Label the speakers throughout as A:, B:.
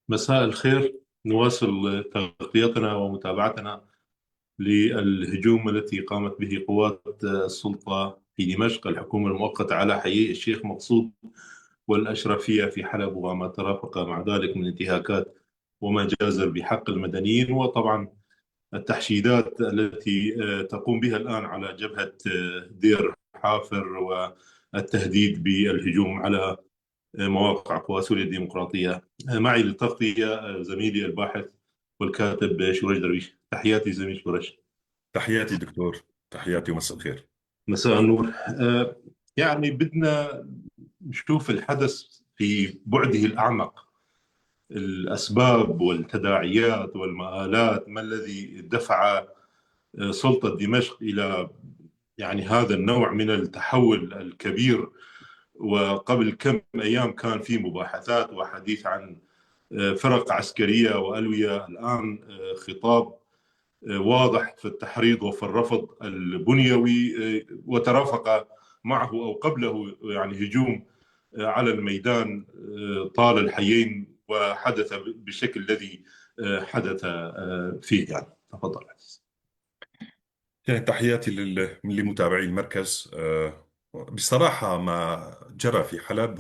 A: مساء الخير. نواصل تغطيتنا ومتابعتنا للهجوم التي قامت به قوات السلطة في دمشق، الحكومة المؤقتة، على حي الشيخ مقصود والأشرفية في حلب، وما ترافق مع ذلك من انتهاكات ومجازر بحق المدنيين، وطبعا التحشيدات التي تقوم بها الآن على جبهة دير حافر والتهديد بالهجوم على مواقع قوات سوريا الديمقراطية. معي للتغطية زميلي الباحث والكاتب شورش درويش. تحياتي زميل شورش.
B: تحياتي دكتور، تحياتي ومساء الخير.
A: مساء النور. يعني بدنا نشوف الحدث في بعده الأعمق، الأسباب والتداعيات والمآلات، ما الذي دفع سلطة دمشق إلى يعني هذا النوع من التحول الكبير؟ وقبل كم أيام كان في مباحثات وحديث عن فرق عسكرية وألوية، الآن خطاب واضح في التحريض وفي الرفض البنيوي، وترافق معه أو قبله يعني هجوم على الميدان طال الحيين وحدث بالشكل الذي حدث فيه. يعني تفضل عزيز.
B: يعني تحياتي لمتابعي المركز. بصراحة ما جرى في حلب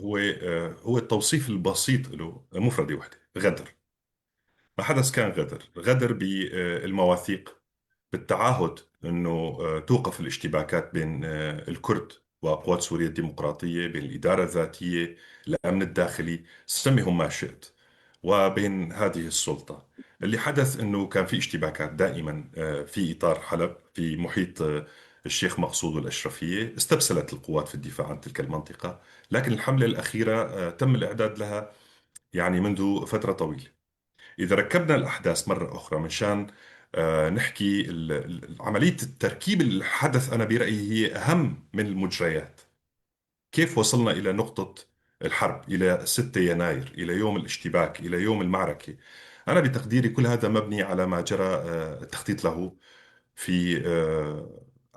B: هو التوصيف البسيط له مفردة واحدة: غدر. ما حدث كان غدر، غدر بالمواثيق، بالتعهد أنه توقف الاشتباكات بين الكرد وقوات سوريا الديمقراطية، بين الإدارة الذاتية، الأمن الداخلي، سمهم ما شئت، وبين هذه السلطة. اللي حدث أنه كان في اشتباكات دائما في إطار حلب، في محيط الشيخ مقصود والأشرفية. استبسلت القوات في الدفاع عن تلك المنطقة، لكن الحملة الأخيرة تم الإعداد لها يعني منذ فترة طويلة. إذا ركبنا الأحداث مرة أخرى من شان نحكي عملية التركيب الحدث، أنا برأيي هي أهم من المجريات. كيف وصلنا إلى نقطة الحرب، إلى 6 يناير، إلى يوم الاشتباك، إلى يوم المعركة؟ أنا بتقديري كل هذا مبني على ما جرى التخطيط له في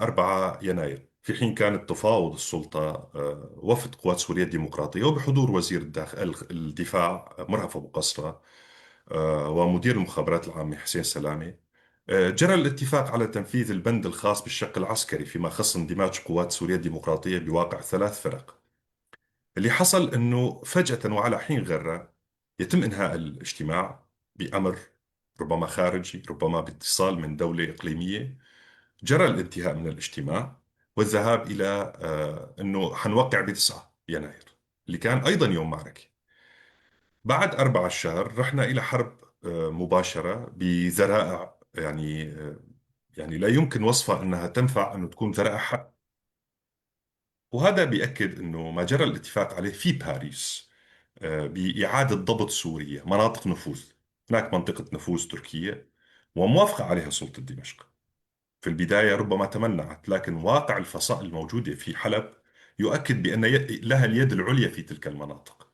B: 4 يناير، في حين كانت تفاوض السلطة وفد قوات سوريا الديمقراطية وبحضور وزير الدفاع مرهف أبو قصرة ومدير المخابرات العامة حسين سلامة. جرى الاتفاق على تنفيذ البند الخاص بالشق العسكري فيما خص اندماج قوات سوريا الديمقراطية بواقع 3 فرق. اللي حصل أنه فجأة وعلى حين غرة يتم إنهاء الاجتماع بأمر ربما خارجي، ربما باتصال من دولة إقليمية. جرى الانتهاء من الاجتماع والذهاب إلى أنه حنوقع ب9 يناير اللي كان أيضا يوم معركة. بعد 4 شهر رحنا إلى حرب مباشرة بذرائع يعني لا يمكن وصفها أنها تنفع أنه تكون ذرائع حرب. وهذا بيأكد أنه ما جرى الاتفاق عليه في باريس بإعادة ضبط سوريا، مناطق نفوذ، هناك منطقة نفوذ تركية وموافقة عليها سلطة دمشق. في البداية ربما تمنعت، لكن واقع الفصائل الموجودة في حلب يؤكد بأن لها اليد العليا في تلك المناطق.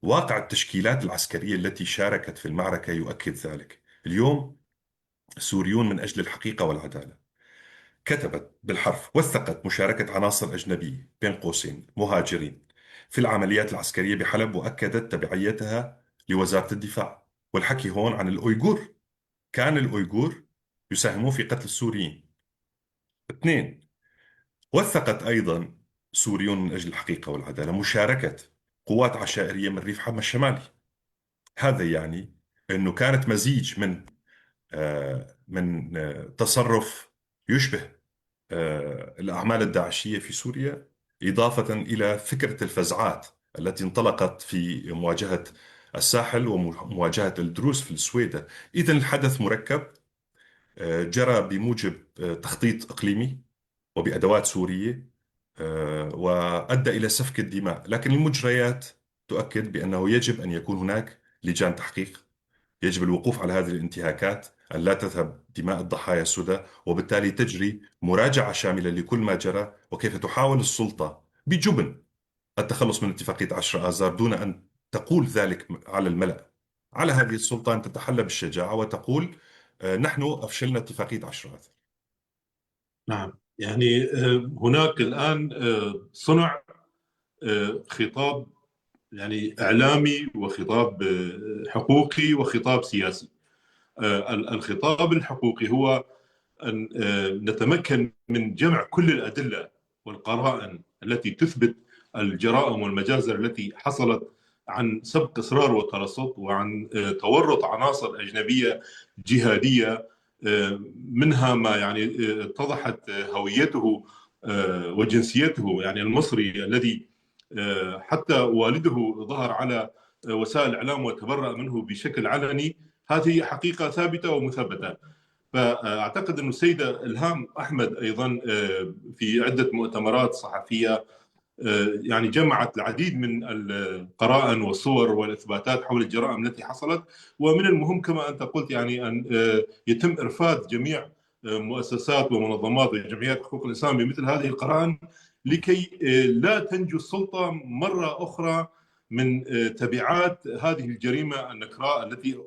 B: واقع التشكيلات العسكرية التي شاركت في المعركة يؤكد ذلك. اليوم سوريون من أجل الحقيقة والعدالة كتبت بالحرف: وثقت مشاركة عناصر أجنبية بين قوسين مهاجرين في العمليات العسكرية بحلب، وأكدت تبعيتها لوزارة الدفاع. والحكي هون عن الأويغور، كان الأويغور يساهمون في قتل السوريين. 2، وثقت أيضا سوريون من أجل الحقيقة والعدالة مشاركة قوات عشائرية من ريف حما الشمالي. هذا يعني أنه كانت مزيج من تصرف يشبه الأعمال الداعشية في سوريا، إضافة إلى فكرة الفزعات التي انطلقت في مواجهة الساحل ومواجهة الدروز في السويدة. إذن الحدث مركب، جرى بموجب تخطيط إقليمي وبأدوات سورية، وأدى إلى سفك الدماء. لكن المجريات تؤكد بأنه يجب أن يكون هناك لجان تحقيق، يجب الوقوف على هذه الانتهاكات، أن لا تذهب دماء الضحايا سدى، وبالتالي تجري مراجعة شاملة لكل ما جرى، وكيف تحاول السلطة بجبن التخلص من اتفاقية 10 آذار دون أن تقول ذلك على الملأ. على هذه السلطة أن تتحلى بالشجاعة وتقول نحن أفشلنا اتفاقية 10 آذار.
A: نعم، هناك الآن صنع خطاب يعني إعلامي وخطاب حقوقي وخطاب سياسي. الخطاب الحقوقي هو أن نتمكن من جمع كل الأدلة والقرائن التي تثبت الجرائم والمجازر التي حصلت عن سبق إصرار وترصد، وعن تورط عناصر أجنبية جهادية، منها ما يعني اتضحت هويته وجنسيته، يعني المصري الذي حتى والده ظهر على وسائل الإعلام وتبرأ منه بشكل علني. هذه حقيقة ثابتة ومثبتة. فأعتقد أن السيدة إلهام أحمد أيضا في عدة مؤتمرات صحفية يعني جمعت العديد من القرائن والصور والإثباتات حول الجرائم التي حصلت. ومن المهم كما أنت قلت يعني أن يتم إرفاد جميع مؤسسات ومنظمات وجمعيات حقوق الإنسان بمثل هذه القرائن لكي لا تنجو السلطة مرة أخرى من تبعات هذه الجريمة النكراء التي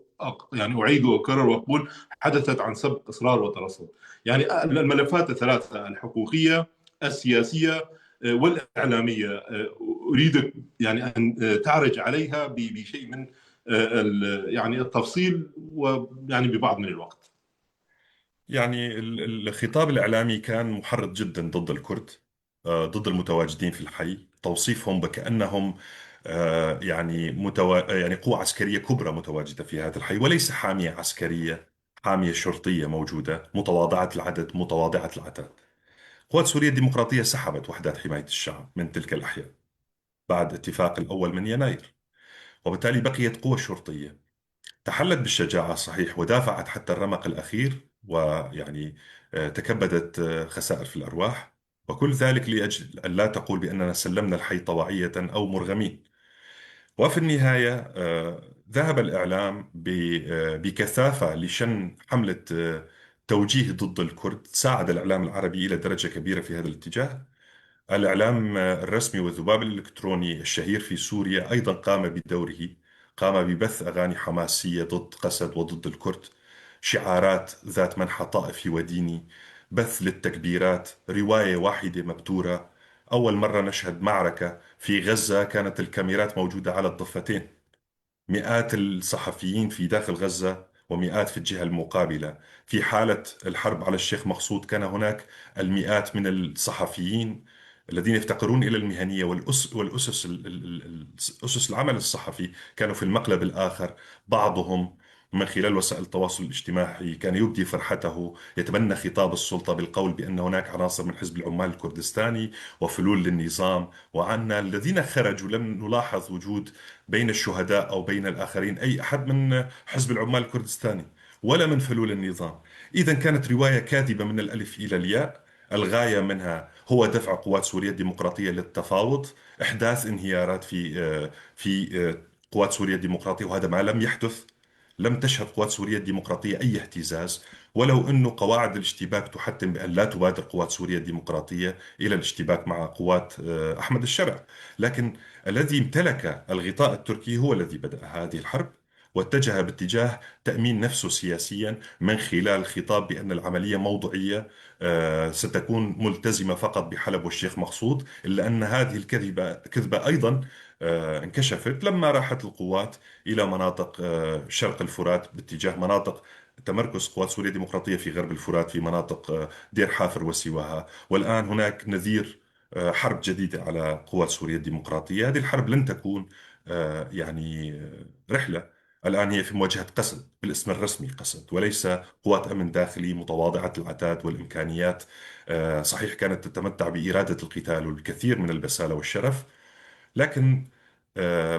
A: يعني أعيد وأكرر وأقول حدثت عن سبق إصرار وترصد. يعني الملفات الثلاثة الحقوقية السياسية والإعلامية أريدك يعني أن تعرج عليها بشيء من يعني التفصيل ويعني ببعض من الوقت.
B: يعني الخطاب الإعلامي كان محرض جدا ضد الكرد، ضد المتواجدين في الحي، توصيفهم بكأنهم يعني يعني قوة عسكرية كبرى متواجدة في هذا الحي، وليس حامية عسكرية، حامية شرطية موجودة متواضعة العدد متواضعة العتاد. قوات سوريا الديمقراطية سحبت وحدات حماية الشعب من تلك الأحياء بعد اتفاق الأول من يناير، وبالتالي بقيت قوة شرطية تحلت بالشجاعة صحيح، ودافعت حتى الرمق الأخير، ويعني تكبدت خسائر في الأرواح، وكل ذلك لأجل أن لا تقول بأننا سلمنا الحي طواعية أو مرغمين. وفي النهاية ذهب الإعلام بكثافة لشن حملة توجيه ضد الكرد. ساعد الإعلام العربي إلى درجة كبيرة في هذا الاتجاه. الإعلام الرسمي والذباب الإلكتروني الشهير في سوريا أيضا قام بدوره، قام ببث أغاني حماسية ضد قسد وضد الكرد، شعارات ذات منحى طائفي وديني، بث للتكبيرات، رواية واحدة مبتورة. أول مرة نشهد معركة في غزة كانت الكاميرات موجودة على الضفتين، مئات الصحفيين في داخل غزة ومئات في الجهة المقابلة. في حالة الحرب على الشيخ مقصود كان هناك المئات من الصحفيين الذين يفتقرون إلى المهنية والأسس أسس العمل الصحفي كانوا في المقلب الآخر. بعضهم من خلال وسائل التواصل الاجتماعي كان يبدي فرحته، يتبنى خطاب السلطة بالقول بأن هناك عناصر من حزب العمال الكردستاني وفلول للنظام. وعنا الذين خرجوا لم نلاحظ وجود بين الشهداء أو بين الآخرين أي أحد من حزب العمال الكردستاني ولا من فلول النظام. إذا كانت رواية كاذبة من الألف إلى الياء، الغاية منها هو دفع قوات سوريا الديمقراطية للتفاوض، إحداث انهيارات في قوات سوريا الديمقراطية، وهذا ما لم يحدث. لم تشهد قوات سوريا الديمقراطية أي اهتزاز، ولو أنه قواعد الاشتباك تحتم بأن لا تبادر قوات سوريا الديمقراطية إلى الاشتباك مع قوات أحمد الشرع. لكن الذي امتلك الغطاء التركي هو الذي بدأ هذه الحرب، واتجه باتجاه تأمين نفسه سياسيا من خلال الخطاب بأن العملية موضوعية، ستكون ملتزمة فقط بحلب والشيخ مقصود. إلا أن هذه الكذبة كذبة أيضا انكشفت لما راحت القوات إلى مناطق شرق الفرات باتجاه مناطق تمركز قوات سوريا الديمقراطية في غرب الفرات، في مناطق دير حافر وسواها. والآن هناك نذير حرب جديدة على قوات سوريا الديمقراطية. هذه الحرب لن تكون يعني رحلة، الآن هي في مواجهة قسد بالاسم الرسمي قسد، وليس قوات أمن داخلي متواضعة العتاد والإمكانيات. صحيح كانت تتمتع بإرادة القتال والكثير من البسالة والشرف، لكن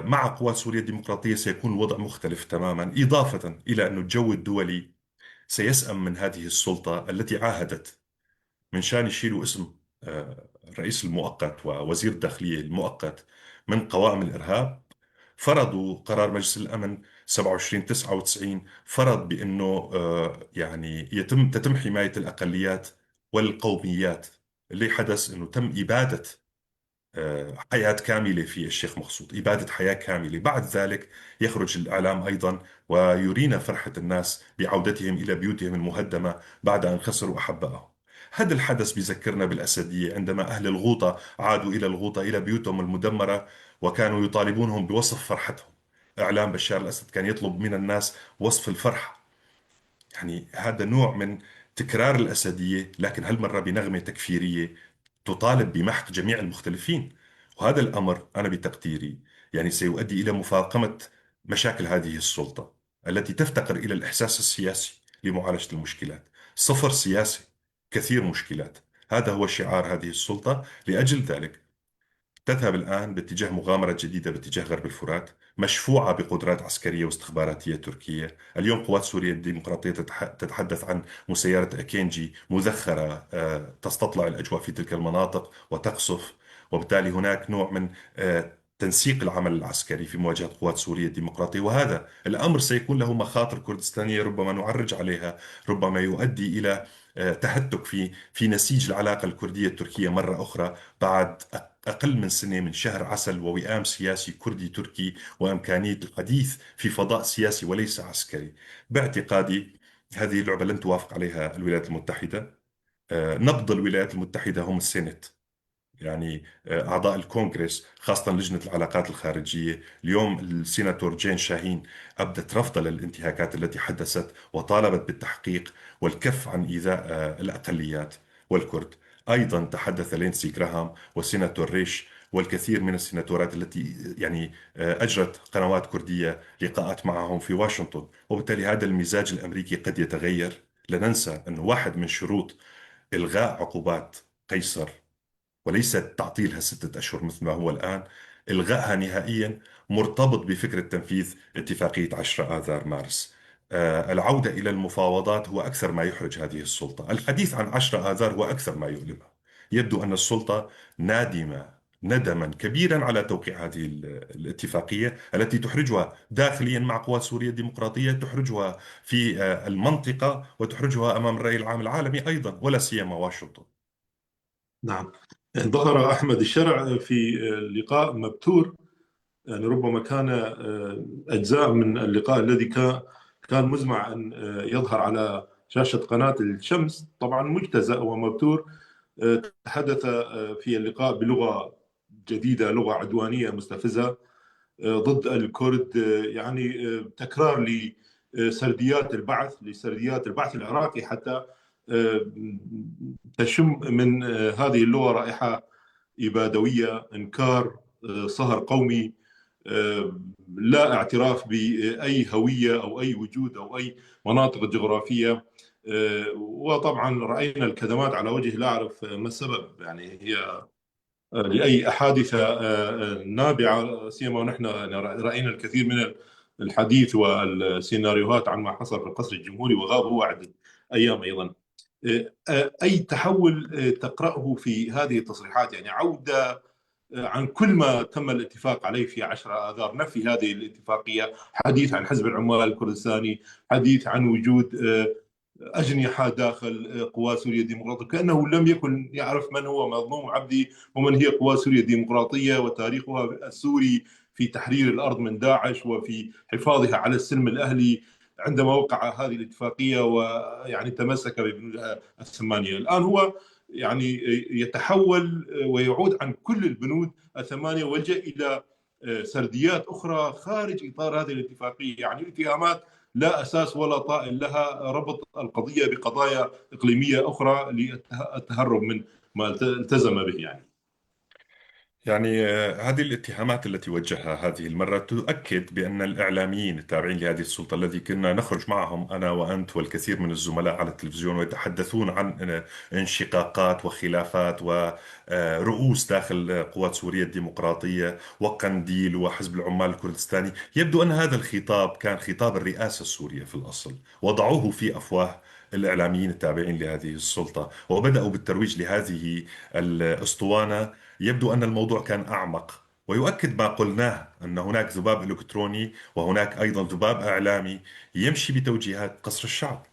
B: مع قوات سوريا الديمقراطية سيكون الوضع مختلف تماما. إضافة إلى أن الجو الدولي سيسأم من هذه السلطة التي عاهدت من شان يشيلوا اسم الرئيس المؤقت ووزير الداخلية المؤقت من قوائم الإرهاب. فرضوا قرار مجلس الأمن 27/99، فرض بأنه يعني تتم حماية الأقليات والقوميات. اللي حدث أنه تم إبادة حياة كاملة في الشيخ مقصود، إبادة حياة كاملة. بعد ذلك يخرج الإعلام أيضا ويرينا فرحة الناس بعودتهم إلى بيوتهم المهدمة بعد أن خسروا أحبائهم. هذا الحدث بيذكرنا بالأسدية عندما أهل الغوطة عادوا إلى الغوطة إلى بيوتهم المدمرة، وكانوا يطالبونهم بوصف فرحتهم. إعلام بشار الأسد كان يطلب من الناس وصف الفرحة. يعني هذا نوع من تكرار الأسدية، لكن هالمرة بنغمة تكفيرية تطالب بمحق جميع المختلفين. وهذا الأمر أنا بتقديري يعني سيؤدي إلى مفاقمة مشاكل هذه السلطة التي تفتقر إلى الإحساس السياسي لمعالجة المشكلات. صفر سياسي، كثير مشكلات، هذا هو شعار هذه السلطة. لأجل ذلك تذهب الآن باتجاه مغامرة جديدة باتجاه غرب الفرات، مشفوعة بقدرات عسكرية واستخباراتية تركية. اليوم قوات سوريا الديمقراطية تتحدث عن مسيرة أكينجي مذخرة تستطلع الأجواء في تلك المناطق وتقصف، وبالتالي هناك نوع من تنسيق العمل العسكري في مواجهة قوات سوريا الديمقراطية. وهذا الأمر سيكون له مخاطر كردستانية ربما نعرج عليها، ربما يؤدي إلى تهتك في نسيج العلاقة الكردية التركية مرة أخرى بعد أقل من سنة من شهر عسل ووئام سياسي كردي تركي وإمكانية الحديث في فضاء سياسي وليس عسكري. باعتقادي هذه اللعبة لن توافق عليها الولايات المتحدة. نبض الولايات المتحدة هم ال Senate، يعني أعضاء الكونغرس، خاصة لجنة العلاقات الخارجية. اليوم السيناتور جين شاهين أبدت رفضها للانتهاكات التي حدثت وطالبت بالتحقيق والكف عن إيذاء الأقليات والكرد. أيضا تحدث لينسي جراهام والسيناتور ريش والكثير من السيناتورات التي يعني أجرت قنوات كردية لقاءات معهم في واشنطن، وبالتالي هذا المزاج الأمريكي قد يتغير. لا ننسى أن واحد من شروط إلغاء عقوبات قيصر، وليس تعطيلها 6 أشهر مثل ما هو الآن، إلغائها نهائيا، مرتبط بفكرة تنفيذ اتفاقية 10 آذار مارس. العودة إلى المفاوضات هو أكثر ما يحرج هذه السلطة. الحديث عن 10 آذار هو أكثر ما يؤلمها. يبدو أن السلطة نادمة ندما كبيرا على توقيع هذه الاتفاقية التي تحرجها داخليا مع قوات سوريا الديمقراطية، تحرجها في المنطقة، وتحرجها أمام الرأي العام العالمي أيضا، ولا سيما واشنطن.
A: نعم، ظهر أحمد الشرع في لقاء مبتور، يعني ربما كان أجزاء من اللقاء الذي كان مزمع أن يظهر على شاشة قناة الشمس، طبعا مجتزأ ومبتور. تحدث في اللقاء بلغة جديدة، لغة عدوانية مستفزة ضد الكرد، يعني تكرار لسرديات البعث، لسرديات البعث العراقي حتى، تشم من هذه اللغة رائحة إبادوية، إنكار صهر قومي، لا اعتراف بأي هوية أو أي وجود أو أي مناطق جغرافية. وطبعا رأينا الكدمات على وجه، لا أعرف ما السبب، يعني هي لأي حادثة نابعة، سيما ونحن رأينا الكثير من الحديث والسيناريوهات عن ما حصل في القصر الجمهوري وغاب هو عدة أيام أيضا. أي تحول تقرأه في هذه التصريحات، يعني عودة عن كل ما تم الاتفاق عليه في 10 آذار، نفي هذه الاتفاقية، حديث عن حزب العمال الكردستاني، حديث عن وجود أجنحة داخل قوات سوريا الديمقراطية، كأنه لم يكن يعرف من هو مظلوم عبدي ومن هي قوات سوريا الديمقراطية وتاريخها السوري في تحرير الأرض من داعش وفي حفاظها على السلم الأهلي عندما وقع هذه الاتفاقية، ويعني تمسك ببنودها الثمانية. الآن هو يعني يتحول ويعود عن كل البنود الثمانية ويلجأ إلى سرديات أخرى خارج إطار هذه الاتفاقية، يعني اتهامات لا أساس ولا طائل لها، ربط القضية بقضايا إقليمية أخرى للتهرب من ما التزم به.
B: هذه الاتهامات التي وجهها هذه المرة تؤكد بأن الإعلاميين التابعين لهذه السلطة الذي كنا نخرج معهم أنا وأنت والكثير من الزملاء على التلفزيون ويتحدثون عن انشقاقات وخلافات ورؤوس داخل قوات سوريا الديمقراطية وقنديل وحزب العمال الكردستاني، يبدو أن هذا الخطاب كان خطاب الرئاسة السورية في الأصل، وضعوه في أفواه الإعلاميين التابعين لهذه السلطة وبدأوا بالترويج لهذه الأسطوانة. يبدو أن الموضوع كان أعمق، ويؤكد ما قلناه أن هناك ذباب إلكتروني وهناك أيضا ذباب إعلامي يمشي بتوجيهات قصر الشعب.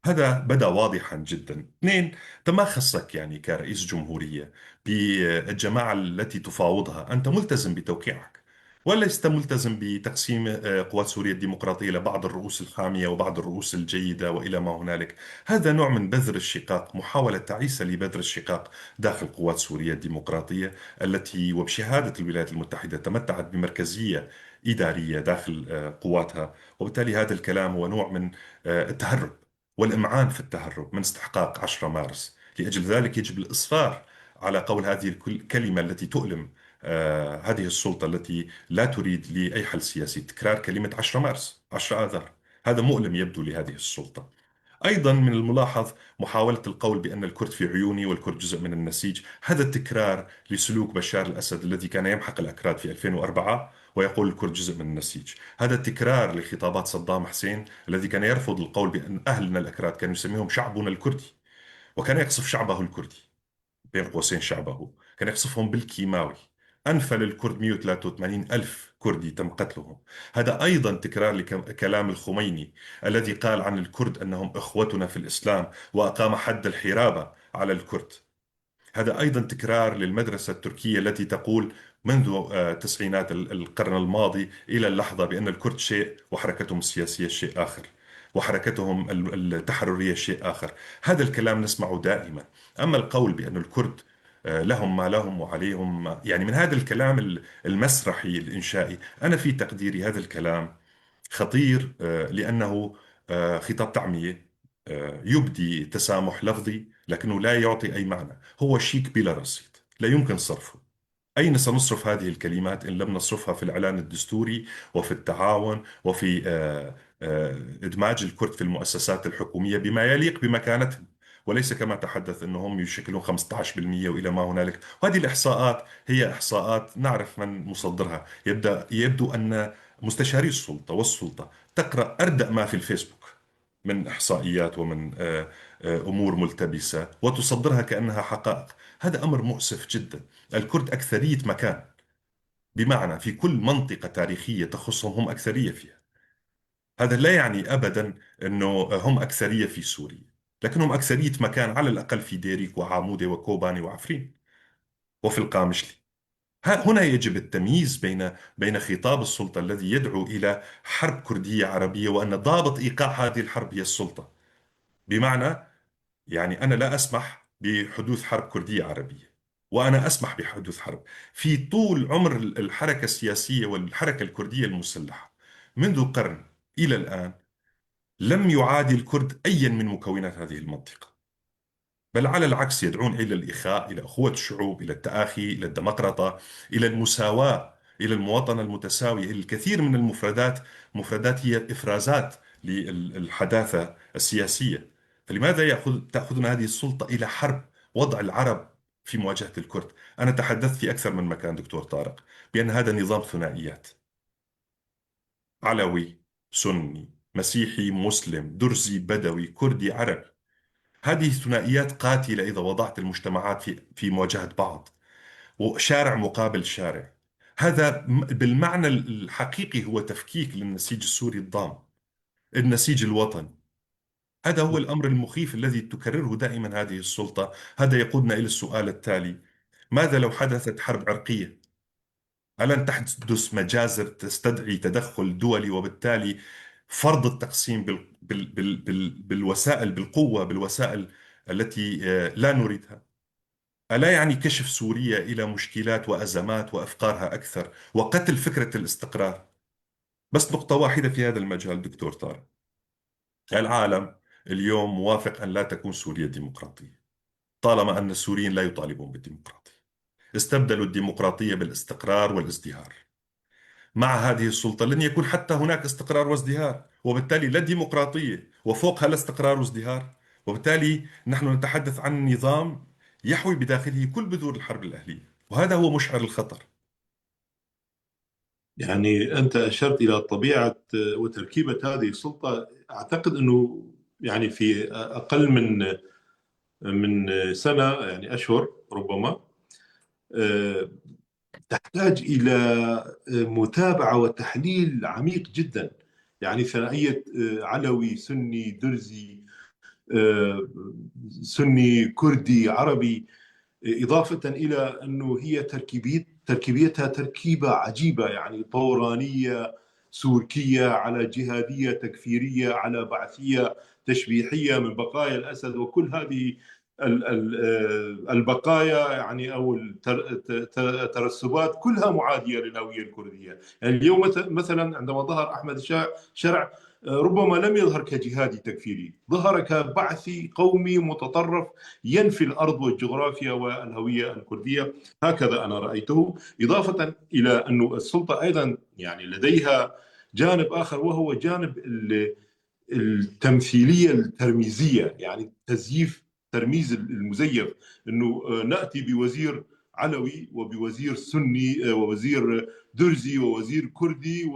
B: هذا بدا واضحا جدا. اثنين، أنت ما خصك يعني كرئيس جمهورية بالجماعة التي تفاوضها، أنت ملتزم بتوقيعك. وليس ملتزم بتقسيم قوات سوريا الديمقراطية لبعض الرؤوس الحامية وبعض الرؤوس الجيدة وإلى ما هنالك. هذا نوع من بذر الشقاق، محاولة تعيسة لبذر الشقاق داخل قوات سوريا الديمقراطية التي وبشهادة الولايات المتحدة تمتعت بمركزية إدارية داخل قواتها. وبالتالي هذا الكلام هو نوع من التهرب والإمعان في التهرب من استحقاق 10 مارس. لأجل ذلك يجب الإصرار على قول هذه الكلمة التي تؤلم هذه السلطة التي لا تريد لأي حل سياسي، تكرار كلمة 10 مارس، 10 آذار. هذا مؤلم يبدو لهذه السلطة. أيضا من الملاحظ محاولة القول بأن الكرد في عيوني والكرد جزء من النسيج. هذا التكرار لسلوك بشار الأسد الذي كان يمحق الأكراد في 2004 ويقول الكرد جزء من النسيج. هذا التكرار لخطابات صدام حسين الذي كان يرفض القول بأن أهلنا الأكراد، كان يسميهم شعبنا الكردي، وكان يقصف شعبه الكردي، بين قوسين شعبه، كان يقصفهم بالكيماوي. أنفل الكرد 183 ألف كردي تم قتلهم. هذا أيضا تكرار لكلام الخميني الذي قال عن الكرد أنهم إخوتنا في الإسلام وأقام حد الحرابة على الكرد. هذا أيضا تكرار للمدرسة التركية التي تقول منذ تسعينات القرن الماضي إلى اللحظة بأن الكرد شيء وحركتهم السياسية شيء آخر وحركتهم التحررية شيء آخر. هذا الكلام نسمعه دائما. أما القول بأن الكرد لهم ما لهم وعليهم، يعني من هذا الكلام المسرحي الإنشائي، أنا في تقديري هذا الكلام خطير، لأنه خطاب تعمية، يبدي تسامح لفظي لكنه لا يعطي أي معنى. هو شيك بلا رصيد، لا يمكن صرفه. أين سنصرف هذه الكلمات إن لم نصرفها في الإعلان الدستوري وفي التعاون وفي إدماج الكرد في المؤسسات الحكومية بما يليق بمكانتهم، وليس كما تحدث أنهم يشكلون 15% وإلى ما هنالك. وهذه الإحصاءات هي إحصاءات نعرف من مصدرها. يبدو أن مستشاري السلطة والسلطة تقرأ أردأ ما في الفيسبوك من إحصائيات ومن أمور ملتبسة وتصدرها كأنها حقائق. هذا أمر مؤسف جدا. الكرد أكثرية مكان، بمعنى في كل منطقة تاريخية تخصهم هم أكثرية فيها. هذا لا يعني أبدا أنه هم أكثرية في سوريا، لكنهم أكثرية مكان على الأقل في ديريك وعامودة وكوباني وعفرين وفي القامشلي. هنا يجب التمييز بين خطاب السلطة الذي يدعو إلى حرب كردية عربية وأن ضابط إيقاع هذه الحرب هي السلطة، بمعنى يعني أنا لا أسمح بحدوث حرب كردية عربية وأنا أسمح بحدوث حرب. في طول عمر الحركة السياسية والحركة الكردية المسلحة منذ قرن إلى الآن لم يعادي الكرد أيا من مكونات هذه المنطقة، بل على العكس يدعون إلى الإخاء، إلى أخوة الشعوب، إلى التآخي، إلى الديمقراطية، إلى المساواة، إلى المواطنة المتساوية، إلى الكثير من المفردات، مفردات هي إفرازات للحداثة السياسية. فلماذا تأخذنا هذه السلطة إلى حرب وضع العرب في مواجهة الكرد؟ أنا تحدثت في أكثر من مكان دكتور طارق بأن هذا نظام ثنائيات، علوي سني مسيحي مسلم درزي بدوي كردي عربي. هذه الثنائيات قاتلة إذا وضعت المجتمعات في مواجهة بعض، وشارع مقابل شارع. هذا بالمعنى الحقيقي هو تفكيك للنسيج السوري الضام، النسيج الوطني. هذا هو الأمر المخيف الذي تكرره دائما هذه السلطة. هذا يقودنا إلى السؤال التالي: ماذا لو حدثت حرب عرقية؟ ألن تحدث مجازر تستدعي تدخل دولي، وبالتالي فرض التقسيم بالوسائل، بالقوة، بالوسائل التي لا نريدها؟ ألا يعني كشف سوريا إلى مشكلات وأزمات وأفقارها أكثر وقتل فكرة الاستقرار؟ بس نقطة واحدة في هذا المجال دكتور طارق: العالم اليوم موافق أن لا تكون سوريا ديمقراطية طالما أن السوريين لا يطالبون بالديمقراطية. استبدلوا الديمقراطية بالاستقرار والازدهار. مع هذه السلطة لن يكون حتى هناك استقرار وازدهار، وبالتالي لا ديمقراطية وفوقها لا استقرار وازدهار. وبالتالي نحن نتحدث عن نظام يحوي بداخله كل بذور الحرب الأهلية، وهذا هو مشعر الخطر.
A: يعني أنت أشرت إلى طبيعة وتركيبة هذه السلطة. أعتقد أنه يعني في أقل من سنة، يعني أشهر ربما، تحتاج إلى متابعة وتحليل عميق جدا. يعني ثنائية علوي سني درزي سني كردي عربي، إضافة إلى أنه هي تركيبية تركيبيتها تركيبة عجيبة، يعني طورانية سوركية على جهادية تكفيرية على بعثية تشبيحية من بقايا الأسد، وكل هذه البقايا يعني أو الترسبات كلها معادية للهوية الكردية. يعني اليوم مثلا عندما ظهر أحمد شرع ربما لم يظهر كجهادي تكفيري، ظهر كبعثي قومي متطرف ينفي الأرض والجغرافيا والهوية الكردية، هكذا أنا رأيته. إضافة إلى أن السلطة أيضا يعني لديها جانب آخر، وهو جانب التمثيلية الترميزية، يعني تزييف ترميز المزيف، أنه نأتي بوزير علوي وبوزير سني ووزير درزي ووزير كردي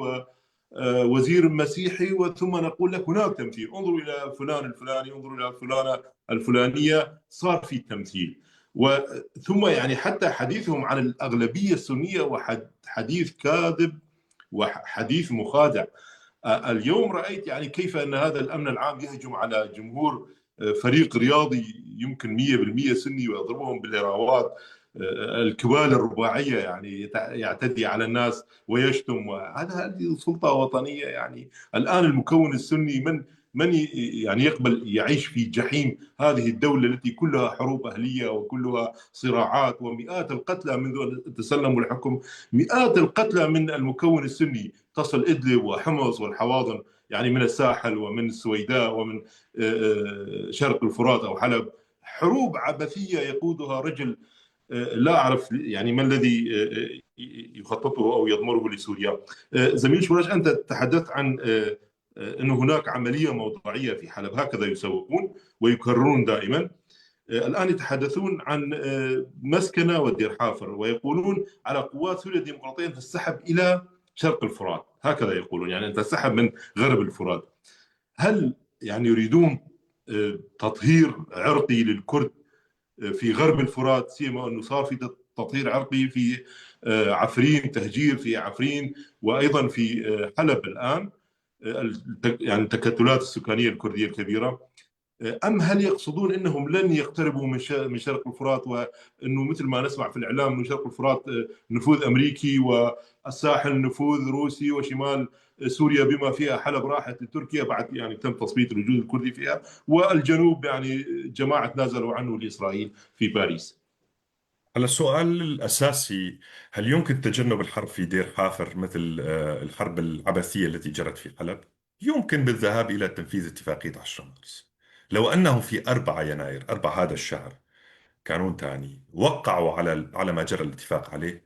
A: ووزير مسيحي، وثم نقول لك هناك تمثيل، انظروا إلى فلان الفلاني، انظروا إلى فلانة الفلانية، صار في تمثيل. وثم يعني حتى حديثهم عن الأغلبية السنية وحديث كاذب وحديث مخادع. اليوم رأيت يعني كيف أن هذا الأمن العام يهجم على جمهور فريق رياضي يمكن 100% سني ويضربهم بالهراوات الكبال الرباعية، يعني يعتدي على الناس ويشتم. هذه سلطة وطنية. يعني الآن المكون السني من يعني يقبل يعيش في جحيم هذه الدولة التي كلها حروب أهلية وكلها صراعات ومئات القتلى منذ أن تسلموا الحكم، مئات القتلى من المكون السني تصل إدلب وحمص والحواضن، يعني من الساحل ومن السويداء ومن شرق الفرات أو حلب. حروب عبثية يقودها رجل لا أعرف يعني ما الذي يخططه أو يضمره لسوريا. زميل شورش، أنت تحدثت عن أن هناك عملية موضوعية في حلب، هكذا يسوقون ويكررون دائما. الآن يتحدثون عن مسكنة ودير حافر ويقولون على قوات سوريا الديمقراطية أن تنسحب إلى شرق الفرات، هكذا يقولون، يعني أن تنسحب من غرب الفرات. هل يعني يريدون تطهير عرقي للكرد في غرب الفرات، سيما أنه صار في تطهير عرقي في عفرين، تهجير في عفرين وأيضا في حلب الآن، يعني التكتلات السكانية الكردية الكبيرة؟ أم هل يقصدون أنهم لن يقتربوا من شرق الفرات، وأنه مثل ما نسمع في الإعلام أنه شرق الفرات نفوذ أمريكي والساحل نفوذ روسي وشمال سوريا بما فيها حلب راحت لتركيا بعد يعني تم تثبيت الوجود الكردي فيها، والجنوب يعني جماعة تنازلوا عنه لإسرائيل في باريس؟
B: على السؤال الأساسي، هل يمكن تجنب الحرب في دير حافر مثل الحرب العبثية التي جرت في حلب؟ يمكن بالذهاب إلى تنفيذ اتفاقية 10 مارس. لو أنهم في 4 يناير، 4 هذا الشهر كانون ثاني، وقعوا على ما جرى الاتفاق عليه،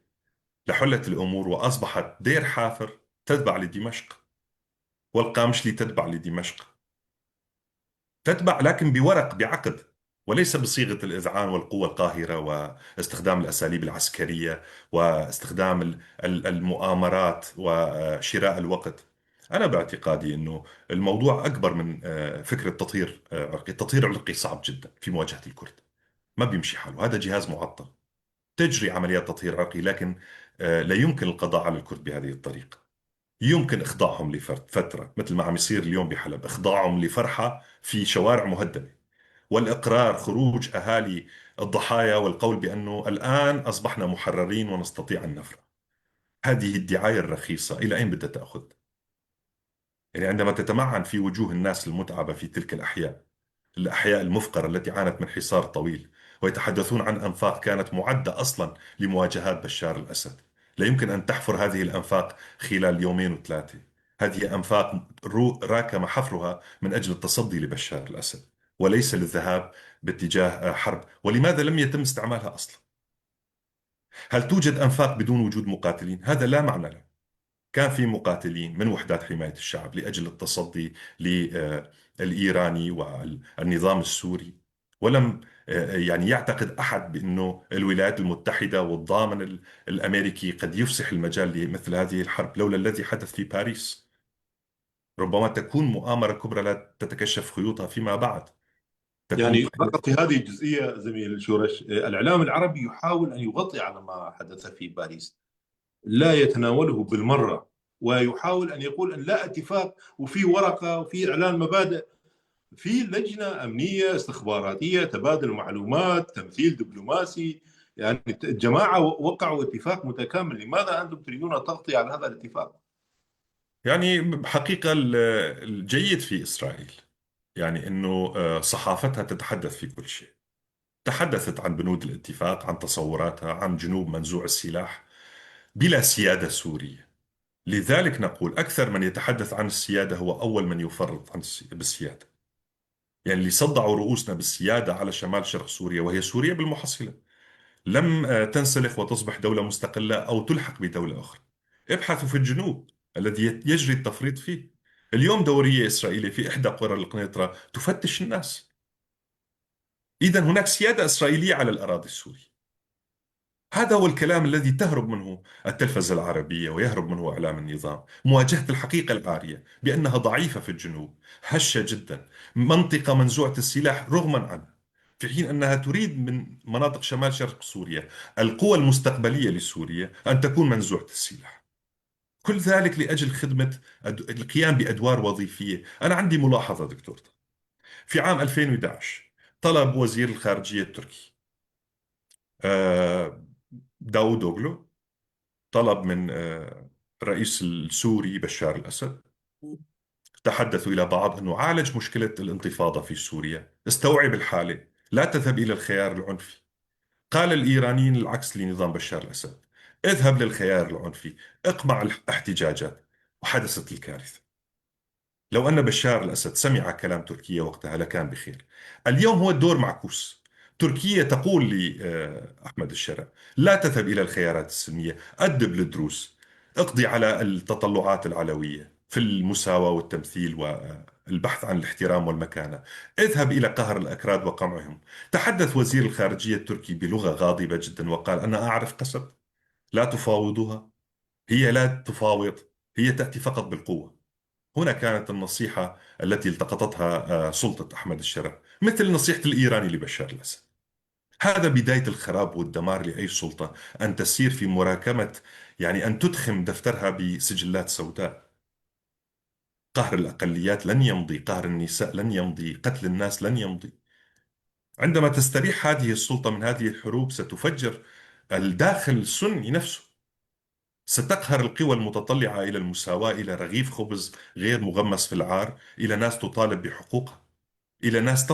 B: لحلت الأمور وأصبحت دير حافر تتبع لدمشق والقامشلي تتبع لدمشق، تتبع لكن بورق، بعقد، وليس بصيغة الإذعان والقوة القاهرة واستخدام الأساليب العسكرية واستخدام المؤامرات وشراء الوقت. أنا باعتقادي أنه الموضوع أكبر من فكرة تطهير عرقي. التطهير العرقي صعب جدا في مواجهة الكرد، ما بيمشي حاله، هذا جهاز معطل، تجري عمليات تطهير عرقي، لكن لا يمكن القضاء على الكرد بهذه الطريقة. يمكن إخضاعهم لفترة مثل ما عم يصير اليوم بحلب، إخضاعهم لفرحة في شوارع مهدمة، والإقرار خروج أهالي الضحايا والقول بأنه الآن أصبحنا محررين ونستطيع أن نفرح. هذه الدعاية الرخيصة إلى أين بدها تأخذ؟ يعني عندما تتمعن في وجوه الناس المتعبة في تلك الأحياء، الأحياء المفقرة التي عانت من حصار طويل، ويتحدثون عن أنفاق كانت معدة أصلا لمواجهات بشار الأسد، لا يمكن أن تحفر هذه الأنفاق خلال يومين وثلاثة. هذه أنفاق راكم حفرها من أجل التصدي لبشار الأسد وليس للذهاب باتجاه حرب. ولماذا لم يتم استعمالها أصلا؟ هل توجد أنفاق بدون وجود مقاتلين؟ هذا لا معنى له. كان في مقاتلين من وحدات حماية الشعب لأجل التصدي للإيراني والنظام السوري، ولم يعني يعتقد أحد بأنه الولايات المتحدة والضامن الأمريكي قد يفسح المجال لمثل هذه الحرب لولا الذي حدث في باريس. ربما تكون مؤامرة كبرى لا تتكشف خيوطها فيما بعد.
A: يعني فقط في هذه الجزئية زميل شورش، الإعلام العربي يحاول أن يغطي على ما حدث في باريس، لا يتناوله بالمرة، ويحاول أن يقول أن لا اتفاق وفي ورقة وفي إعلان مبادئ. في لجنة أمنية استخباراتية، تبادل معلومات، تمثيل دبلوماسي، يعني الجماعة وقعوا اتفاق متكامل، لماذا أنتم تريدون التغطية على هذا الاتفاق؟
B: يعني حقيقة الجيد في إسرائيل يعني أنه صحافتها تتحدث في كل شيء. تحدثت عن بنود الاتفاق، عن تصوراتها، عن جنوب منزوع السلاح بلا سيادة سورية. لذلك نقول أكثر من يتحدث عن السيادة هو أول من يفرط عن بالسيادة. يعني اللي صدعوا رؤوسنا بالسيادة على شمال شرق سوريا، وهي سوريا بالمحصلة لم تنسلخ وتصبح دولة مستقلة أو تلحق بدولة أخرى. ابحثوا في الجنوب الذي يجري التفريط فيه. اليوم دورية إسرائيلية في إحدى قرى القنيطرة تفتش الناس. إذا هناك سيادة إسرائيلية على الأراضي السورية. هذا هو الكلام الذي تهرب منه التلفزة العربية ويهرب منه إعلام النظام، مواجهة الحقيقة العارية بأنها ضعيفة في الجنوب، هشة جدا، منطقة منزوعة السلاح رغما عنها، في حين أنها تريد من مناطق شمال شرق سوريا القوى المستقبلية لسوريا أن تكون منزوعة السلاح. كل ذلك لأجل خدمة القيام بأدوار وظيفية. أنا عندي ملاحظة دكتور، في عام 2011 طلب وزير الخارجية التركي داود أوغلو، طلب من الرئيس السوري بشار الأسد، تحدثوا إلى بعض أنه عالج مشكلة الانتفاضة في سوريا، استوعب الحالة، لا تذهب إلى الخيار العنفي. قال الإيرانيين العكس لنظام بشار الأسد، اذهب للخيار العنفي، اقمع الاحتجاجات، وحدثت الكارثة. لو أن بشار الأسد سمع كلام تركيا وقتها لكان بخير. اليوم هو الدور معكوس، تركيا تقول لأحمد الشرع لا تذهب إلى الخيارات السلمية، أدب الدروس، اقضي على التطلعات العلوية في المساواة والتمثيل والبحث عن الاحترام والمكانة، اذهب إلى قهر الأكراد وقمعهم. تحدث وزير الخارجية التركي بلغة غاضبة جدا وقال أنا أعرف قسد، لا تفاوضها، هي لا تفاوض، هي تأتي فقط بالقوة. هنا كانت النصيحة التي التقطتها سلطة أحمد الشرع، مثل نصيحة الإيراني لبشار الأسد. هذا بداية الخراب والدمار لأي سلطة، أن تسير في مراكمة، يعني أن تدخم دفترها بسجلات سوداء. قهر الأقليات لن يمضي، قهر النساء لن يمضي، قتل الناس لن يمضي. عندما تستريح هذه السلطة من هذه الحروب ستفجر الداخل السني نفسه، ستقهر القوى المتطلعة إلى المساواة، إلى رغيف خبز غير مغمس في العار، إلى ناس تطالب بحقوقها، إلى ناس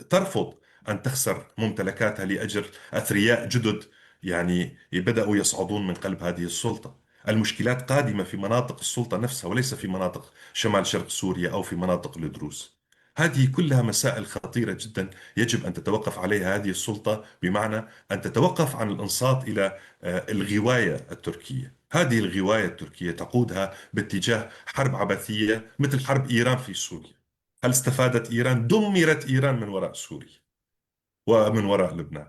B: ترفض أن تخسر ممتلكاتها لأجل أثرياء جدد يعني بدأوا يصعدون من قلب هذه السلطة. المشكلات قادمة في مناطق السلطة نفسها وليس في مناطق شمال شرق سوريا أو في مناطق الدروز. هذه كلها مسائل خطيرة جدا يجب أن تتوقف عليها هذه السلطة، بمعنى أن تتوقف عن الإنصات إلى الغواية التركية. هذه الغواية التركية تقودها باتجاه حرب عبثية مثل حرب إيران في سوريا. هل استفادت إيران؟ دمرت إيران من وراء سوريا ومن وراء لبنان.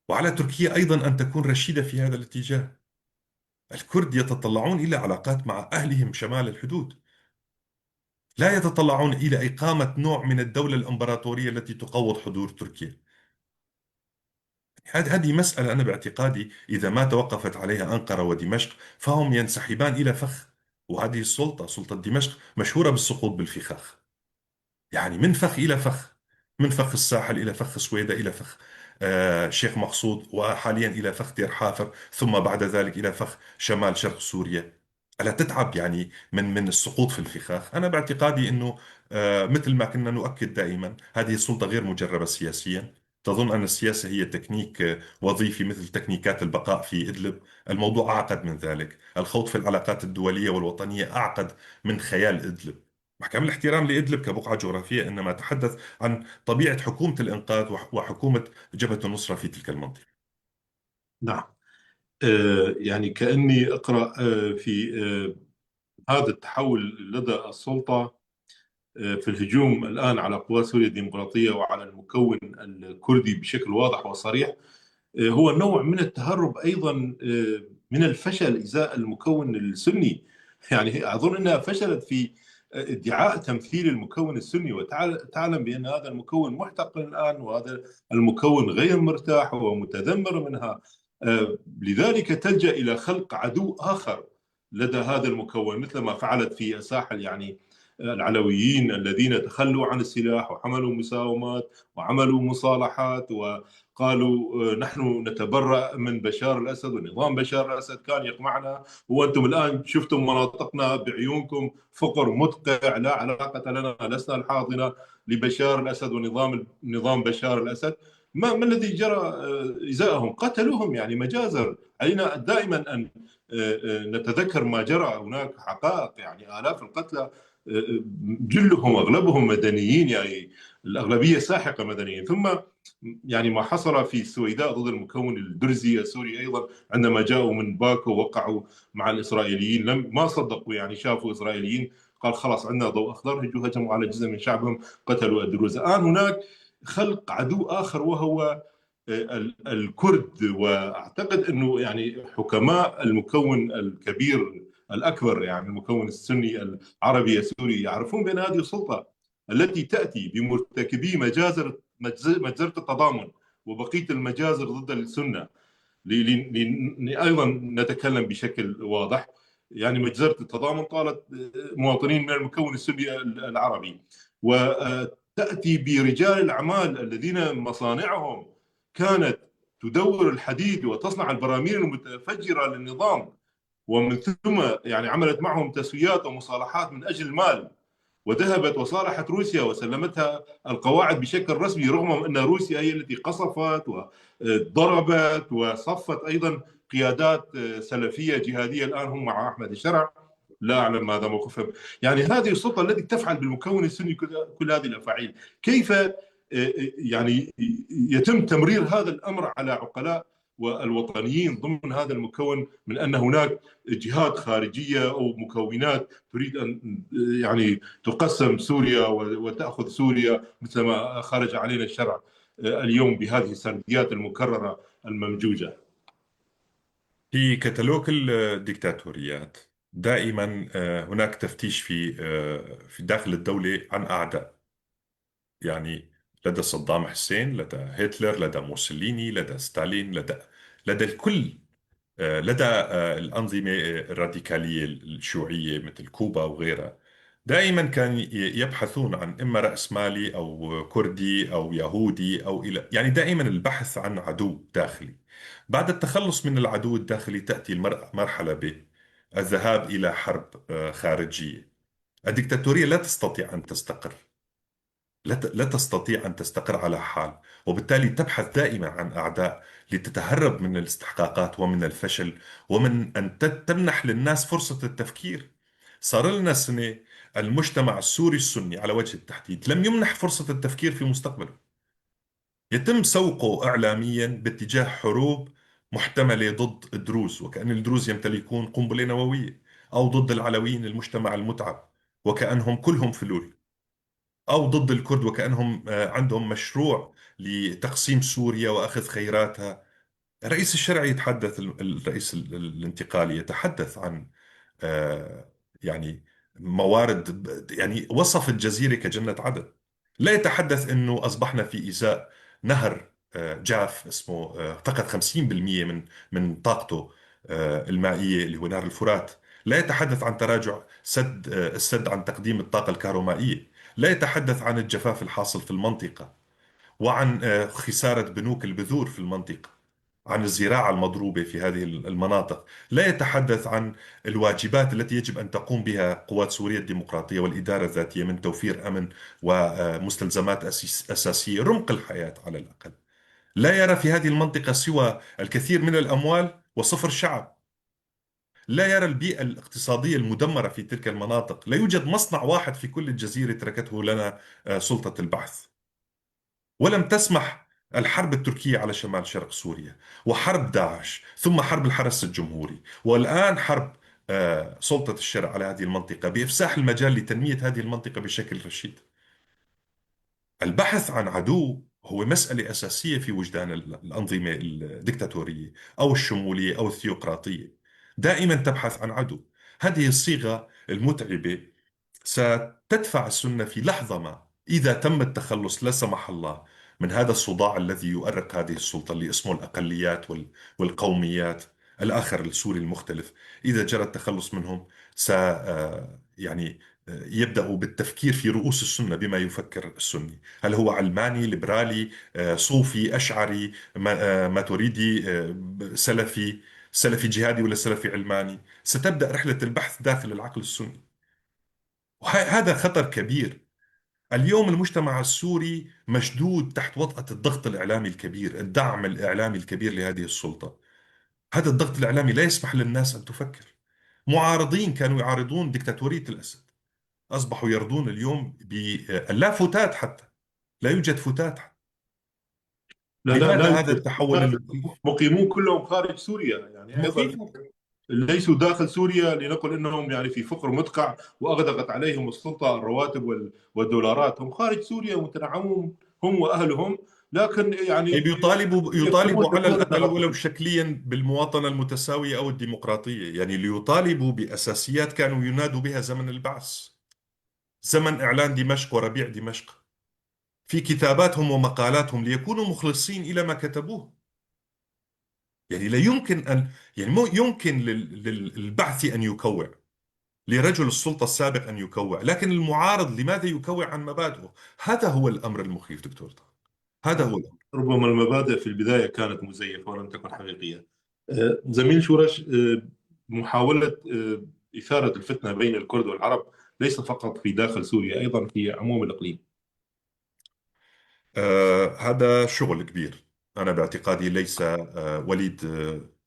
B: وعلى تركيا أيضا أن تكون رشيدة في هذا الاتجاه. الكرد يتطلعون إلى علاقات مع أهلهم شمال الحدود، لا يتطلعون إلى إقامة نوع من الدولة الإمبراطورية التي تقوض حدود تركيا. هذه مسألة أنا باعتقادي إذا ما توقفت عليها أنقرة ودمشق فهم ينسحبان إلى فخ. وهذه السلطة، سلطة دمشق، مشهورة بالسقوط بالفخاخ، يعني من فخ إلى فخ، من فخ الساحل إلى فخ سويدة إلى فخ شيخ مقصود، وحاليا إلى فخ دير حافر، ثم بعد ذلك إلى فخ شمال شرق سوريا. ألا تتعب يعني من السقوط في الفخاخ؟ أنا باعتقادي أنه مثل ما كنا نؤكد دائما، هذه السلطة غير مجربة سياسيا، تظن أن السياسة هي تكنيك وظيفي مثل تكنيكات البقاء في إدلب. الموضوع أعقد من ذلك، الخوض في العلاقات الدولية والوطنية أعقد من خيال إدلب. مع كامل الاحترام لإدلب كبقعة جغرافية، إنما أتحدث عن طبيعة حكومة الإنقاذ وحكومة جبهة النصرة في تلك المنطقة.
A: نعم، يعني كأني أقرأ في هذا التحول لدى السلطة في الهجوم الآن على قوات سوريا الديمقراطية وعلى المكون الكردي بشكل واضح وصريح، هو نوع من التهرب أيضا من الفشل إزاء المكون السني. يعني أظن أنها فشلت في ادعاء تمثيل المكون السني، وتعلم بأن هذا المكون محتقن الآن، وهذا المكون غير مرتاح ومتذمر منها، لذلك تلجأ إلى خلق عدو آخر لدى هذا المكون مثل ما فعلت في الساحل. يعني العلويين الذين تخلوا عن السلاح وعملوا مساومات وعملوا مصالحات وقالوا نحن نتبرأ من بشار الأسد ونظام بشار الأسد كان يقمعنا، وأنتم الآن شفتم مناطقنا بعيونكم، فقر مدقع، لا علاقة لنا، لسنا الحاضنة لبشار الأسد ونظام نظام بشار الأسد. ما الذي جرى إزاءهم؟ قتلوهم، يعني مجازر. علينا دائما أن نتذكر ما جرى، هناك حقائق، يعني آلاف القتلى جلهم أغلبهم مدنيين، يعني الأغلبية ساحقة مدنيين. ثم يعني ما حصل في السويداء ضد المكون الدرزي السوري أيضا، عندما جاءوا من باكو وقعوا مع الإسرائيليين، لم ما صدقوا، يعني شافوا إسرائيليين قال خلاص عندنا ضوء أخضر، هجوا هجموا على جزء من شعبهم، قتلوا الدروز. الآن هناك خلق عدو آخر وهو الكرد، وأعتقد أنه يعني حكماء المكون الكبير الأكبر، يعني المكون السني العربي السوري، يعرفون بأن هذه السلطة التي تأتي بمرتكبي مجزرة التضامن وبقية المجازر ضد السنة، أيضا نتكلم بشكل واضح، يعني مجزرة التضامن طالت مواطنين من المكون السني العربي، وتأتي برجال الأعمال الذين مصانعهم كانت تدور الحديد وتصنع البراميل المتفجرة للنظام، ومن ثم يعني عملت معهم تسويات ومصالحات من أجل المال، وذهبت وصالحت روسيا وسلمتها القواعد بشكل رسمي، رغم أن روسيا هي التي قصفت وضربت وصفت أيضا قيادات سلفية جهادية الآن هم مع أحمد الشرع، لا أعلم ماذا موقفهم. يعني هذه السلطة التي تفعل بالمكون السني كل هذه الأفاعيل، كيف يعني يتم تمرير هذا الأمر على عقلاء والوطنيين ضمن هذا المكون، من أن هناك جهات خارجية أو مكونات تريد أن يعني تقسم سوريا وتأخذ سوريا مثل ما خرج علينا الشرع اليوم بهذه السرديات المكررة الممجوجة؟
B: في كتالوج الديكتاتوريات دائما هناك تفتيش في داخل الدولة عن أعداء، يعني لدى صدام حسين، لدى هتلر، لدى موسوليني، لدى ستالين، لدى الكل، لدى الأنظمة الراديكالية الشيوعية مثل كوبا وغيرها. دائما كان يبحثون عن إما رأسمالي أو كردي أو يهودي أو إلى، يعني دائما البحث عن عدو داخلي. بعد التخلص من العدو الداخلي تأتي المرحلة ب الذهاب إلى حرب خارجية. الديكتاتورية لا تستطيع أن تستقر، لا تستطيع أن تستقر على حال، وبالتالي تبحث دائما عن أعداء لتتهرب من الاستحقاقات ومن الفشل ومن أن تمنح للناس فرصة التفكير. صار لنا سنة المجتمع السوري السني على وجه التحديد لم يمنح فرصة التفكير في مستقبله. يتم سوقه إعلاميا باتجاه حروب محتملة ضد الدروز، وكأن الدروز يمتلكون قنبلة نووية، أو ضد العلويين المجتمع المتعب وكأنهم كلهم فلول، أو ضد الكرد وكأنهم عندهم مشروع لتقسيم سوريا وأخذ خيراتها. الرئيس الشرعي يتحدث، الرئيس الانتقالي يتحدث عن يعني موارد، يعني وصف الجزيرة كجنة عدن. لا يتحدث أنه أصبحنا في إزاء نهر جاف اسمه فقد 50% من طاقته المائية اللي هو نهر الفرات. لا يتحدث عن تراجع السد عن تقديم الطاقة الكهرومائية. لا يتحدث عن الجفاف الحاصل في المنطقة وعن خسارة بنوك البذور في المنطقة، عن الزراعة المضروبة في هذه المناطق. لا يتحدث عن الواجبات التي يجب أن تقوم بها قوات سوريا الديمقراطية والإدارة الذاتية من توفير أمن ومستلزمات أساسية، رمق الحياة على الأقل. لا يرى في هذه المنطقة سوى الكثير من الأموال وصفر شعب. لا يرى البيئة الاقتصادية المدمرة في تلك المناطق. لا يوجد مصنع واحد في كل الجزيرة تركته لنا سلطة البعث. ولم تسمح الحرب التركية على شمال شرق سوريا، وحرب داعش، ثم حرب الحرس الجمهوري، والآن حرب سلطة الشرع على هذه المنطقة بإفساح المجال لتنمية هذه المنطقة بشكل رشيد. البحث عن عدو هو مسألة أساسية في وجدان الأنظمة الدكتاتورية أو الشمولية أو الثيوقراطية. دائما تبحث عن عدو. هذه الصيغة المتعبة ستدفع السنة في لحظة ما، إذا تم التخلص لا سمح الله من هذا الصداع الذي يؤرق هذه السلطة اللي اسمه الأقليات والقوميات، الآخر السوري المختلف، إذا جرى التخلص منهم يعني يبدأ بالتفكير في رؤوس السنة بما يفكر السني، هل هو علماني، ليبرالي، صوفي، أشعري، ماتوريدي، سلفي، سلفي جهادي ولا سلفي علماني؟ ستبدأ رحلة البحث داخل العقل السني، وهذا خطر كبير. اليوم المجتمع السوري مشدود تحت وطأة الضغط الإعلامي الكبير، الدعم الإعلامي الكبير لهذه السلطة. هذا الضغط الإعلامي لا يسمح للناس أن تفكر. معارضين كانوا يعارضون ديكتاتورية الأسد أصبحوا يرضون اليوم باللا فتات، حتى لا يوجد فتات.
A: لا لا
B: لماذا
A: لا
B: هذا
A: يوجد
B: التحول
A: فتات.
B: المخيف؟
A: مقيمون كلهم خارج سوريا، يعني أيضا
B: مخيف.
A: ليسوا داخل سوريا لنقل انهم يعني في فقر مدقع واغدقت عليهم السلطة الرواتب والدولارات، هم خارج سوريا متنعمون هم واهلهم، لكن يعني
B: طيب يطالبوا
A: يكتبون
B: على الاقل
A: تقول
B: ولو شكليا بالمواطنه المتساويه او الديمقراطية، يعني ليطالبوا باساسيات كانوا ينادوا بها زمن البعث، زمن اعلان دمشق وربيع دمشق، في كتاباتهم ومقالاتهم ليكونوا مخلصين الى ما كتبوه. يعني لا يمكن ان، يعني مو يمكن للبعث ان يكوع، لرجل السلطة السابق ان يكوع، لكن المعارض لماذا يكوع عن مبادئه؟ هذا هو الامر المخيف دكتور طارق، هذا هو الامر.
A: ربما المبادئ في البداية كانت مزيفة ولم تكن حقيقية. زميل شورش، محاولة إثارة الفتنة بين الكرد والعرب ليس فقط في داخل سوريا، أيضا في عموم الإقليم.
B: هذا شغل كبير. أنا باعتقادي ليس وليد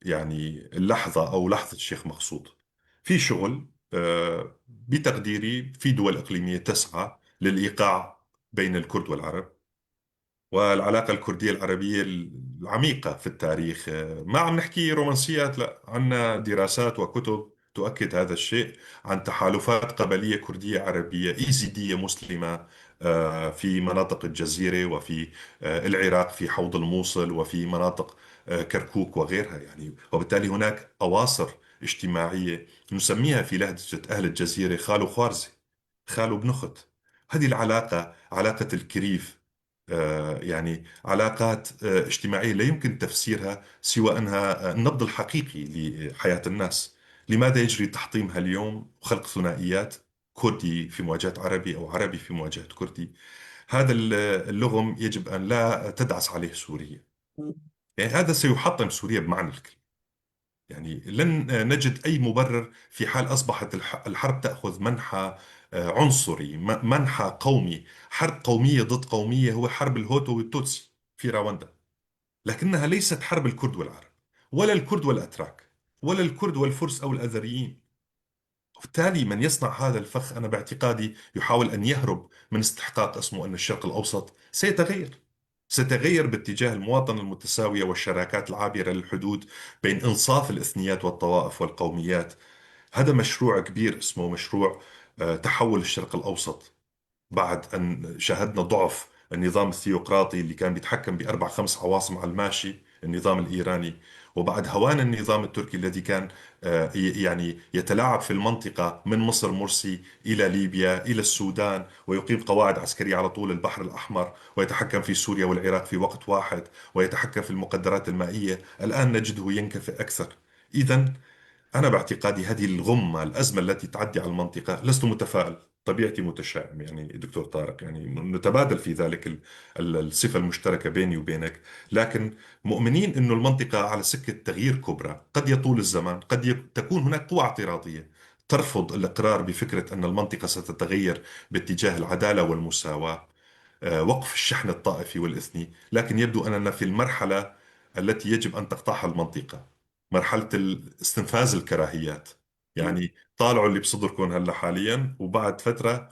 B: يعني اللحظة أو لحظة الشيخ مقصود. في شغل بتقديري في دول إقليمية تسعى للإيقاع بين الكرد والعرب، والعلاقة الكردية العربية العميقة في التاريخ. ما عم نحكي رومانسيات، لا، عندنا دراسات وكتب تؤكد هذا الشيء عن تحالفات قبلية كردية عربية إيزيدية مسلمة في مناطق الجزيرة وفي العراق في حوض الموصل وفي مناطق كركوك وغيرها. يعني وبالتالي هناك أواصر اجتماعية نسميها في لهجة أهل الجزيرة خالو خوارزي، خالو بن أخت. هذه العلاقة علاقة الكريف، يعني علاقات اجتماعية لا يمكن تفسيرها سوى أنها النبض الحقيقي لحياة الناس. لماذا يجري تحطيمها اليوم وخلق ثنائيات كردي في مواجهة عربي أو عربي في مواجهة كردي؟ هذا اللغم يجب أن لا تدعس عليه سوريا. يعني هذا سيحطم سوريا بمعنى الكلمة. يعني لن نجد أي مبرر في حال أصبحت الحرب تأخذ منحى عنصري، منحى قومي. حرب قومية ضد قومية هو حرب الهوتو والتوتسي في رواندا، لكنها ليست حرب الكرد والعرب، ولا الكرد والأتراك، ولا الكرد والفرس أو الأذريين. وبالتالي من يصنع هذا الفخ أنا باعتقادي يحاول أن يهرب من استحقاق اسمه أن الشرق الأوسط سيتغير، ستغير باتجاه المواطنة المتساوية والشراكات العابرة للحدود بين إنصاف الإثنيات والطوائف والقوميات. هذا مشروع كبير اسمه مشروع تحول الشرق الأوسط، بعد أن شاهدنا ضعف النظام الثيوقراطي اللي كان بيتحكم بأربع خمس عواصم على الماشي، النظام الإيراني، وبعد هوان النظام التركي الذي كان يعني يتلاعب في المنطقة من مصر مرسي إلى ليبيا إلى السودان، ويقيم قواعد عسكرية على طول البحر الأحمر، ويتحكم في سوريا والعراق في وقت واحد، ويتحكم في المقدرات المائية. الآن نجده ينكفئ أكثر. إذن أنا باعتقادي هذه الغمة، الأزمة التي تعدي على المنطقة، لست متفائل، طبيعتي متشائم يعني دكتور طارق، يعني نتبادل في ذلك الصفة المشتركة بيني وبينك، لكن مؤمنين أن المنطقة على سكة تغيير كبرى. قد يطول الزمان، قد تكون هناك قوى اعتراضية ترفض الإقرار بفكرة أن المنطقة ستتغير باتجاه العدالة والمساواة، وقف الشحن الطائفي والإثني، لكن يبدو أننا في المرحلة التي يجب أن تقطعها المنطقة، مرحلة استنفاذ الكراهيات. يعني طالعوا اللي بصدركم هلا حاليا، وبعد فترة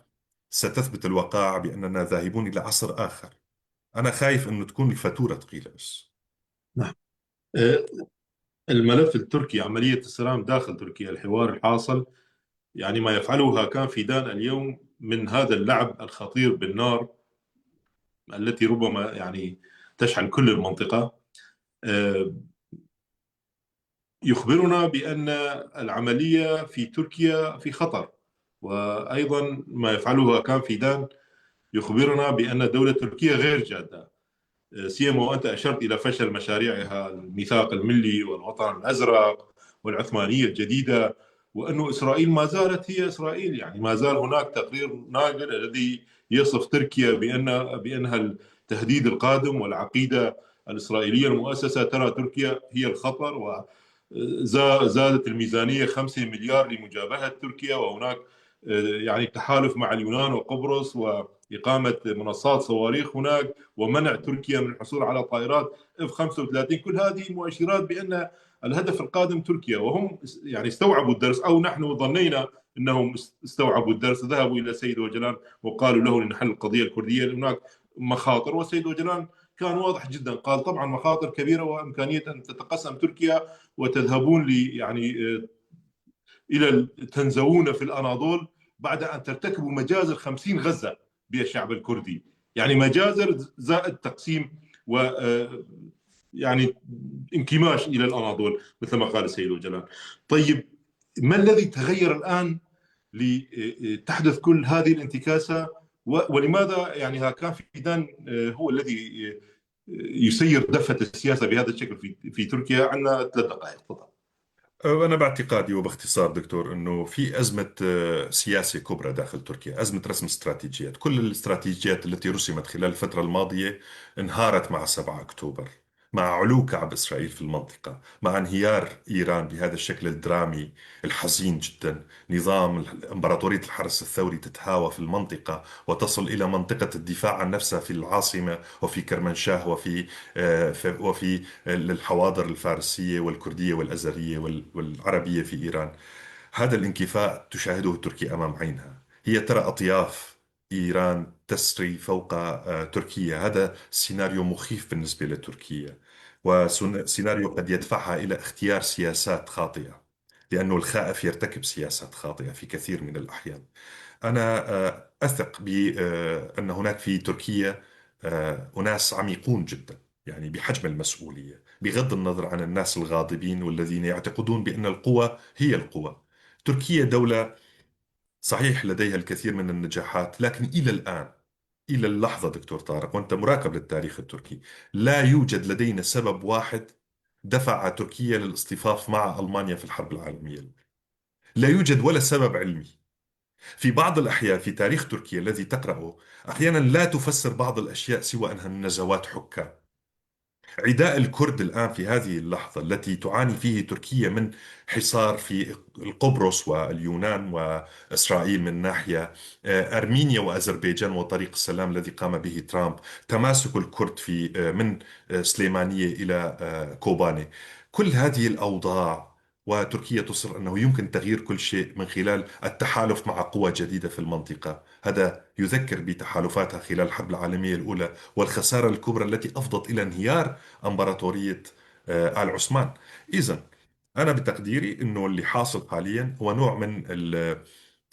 B: ستثبت الوقائع بأننا ذاهبون إلى عصر آخر. أنا خايف أنه تكون الفاتورة ثقيلة بس.
A: نعم. الملف التركي، عملية السلام داخل تركيا، الحوار الحاصل، يعني ما يفعله هاكان فيدان اليوم من هذا اللعب الخطير بالنار التي ربما يعني تشعل كل المنطقة، يخبرنا بأن العملية في تركيا في خطر، وأيضا ما يفعله هاكان فيدان يخبرنا بأن الدولة التركية غير جادة، سيما وأنت أشرت إلى فشل مشاريعها، الميثاق الملي والوطن الأزرق والعثمانية الجديدة. وأنه إسرائيل ما زالت هي إسرائيل. يعني ما زال هناك تقرير ناجل الذي يصف تركيا بأنها التهديد القادم، والعقيدة الإسرائيلية المؤسسة ترى تركيا هي الخطر، وزادت الميزانية 5 مليار لمجابهة تركيا، وهناك يعني التحالف مع اليونان وقبرص وإقامة منصات صواريخ هناك ومنع تركيا من الحصول على طائرات F-35. كل هذه مؤشرات بأن الهدف القادم تركيا، وهم يعني استوعبوا الدرس، أو نحن ظنينا أنهم استوعبوا الدرس، ذهبوا إلى السيد أوجلان وقالوا له لنحل القضية الكردية هناك مخاطر، والسيد أوجلان كان واضح جدا، قال طبعا مخاطر كبيرة وإمكانية أن تتقسم تركيا وتذهبون لي يعني إلى تنزوون في الأناضول بعد أن ترتكبوا مجازر 50 غزة بالشعب الكردي، يعني مجازر زائد تقسيم و يعني انكماش إلى الأناضول مثل ما قال السيد أوجلان. طيب، ما الذي تغير الآن لتحدث كل هذه الانتكاسة، ولماذا يعني هاكان فيدان هو الذي يسير دفة السياسة بهذا الشكل في تركيا؟ عندنا 3 دقائق، تفضل.
B: أنا باعتقادي وباختصار دكتور أنه في أزمة سياسة كبرى داخل تركيا، أزمة رسم استراتيجيات. كل الاستراتيجيات التي رسمت خلال الفترة الماضية انهارت مع 7 أكتوبر، مع علو كعب إسرائيل في المنطقة، مع انهيار إيران بهذا الشكل الدرامي الحزين جدا. نظام إمبراطورية الحرس الثوري تتهاوى في المنطقة وتصل إلى منطقة الدفاع عن نفسها في العاصمة وفي كرمنشاه وفي الحواضر الفارسية والكردية والأزرية والعربية في إيران. هذا الانكفاء تشاهده تركيا أمام عينها، هي ترى أطياف إيران تسري فوق تركيا. هذا سيناريو مخيف بالنسبة لتركيا، وسيناريو قد يدفعها إلى اختيار سياسات خاطئة، لأنه الخائف يرتكب سياسات خاطئة في كثير من الأحيان. أنا أثق بأن هناك في تركيا أناس عميقون جدا، يعني بحجم المسؤولية، بغض النظر عن الناس الغاضبين والذين يعتقدون بأن القوة هي القوة. تركيا دولة صحيح لديها الكثير من النجاحات، لكن إلى الآن، إلى اللحظة دكتور طارق وأنت مراقب للتاريخ التركي، لا يوجد لدينا سبب واحد دفع تركيا للاصطفاف مع ألمانيا في الحرب العالمية. لا يوجد ولا سبب علمي. في بعض الأحيان في تاريخ تركيا الذي تقرأه أحيانا لا تفسر بعض الأشياء سوى أنها نزوات حكام. عداء الكرد الآن في هذه اللحظة التي تعاني فيه تركيا من حصار في القبرص واليونان وإسرائيل من ناحية، أرمينيا وأذربيجان وطريق السلام الذي قام به ترامب، تماسك الكرد في من سليمانية إلى كوباني، كل هذه الأوضاع، وتركيا تصر أنه يمكن تغيير كل شيء من خلال التحالف مع قوى جديدة في المنطقة. هذا يذكر بتحالفاتها خلال الحرب العالمية الأولى والخسارة الكبرى التي أفضت إلى انهيار أمبراطورية آل عثمان. إذن أنا بتقديري أنه اللي حاصل حاليا هو نوع من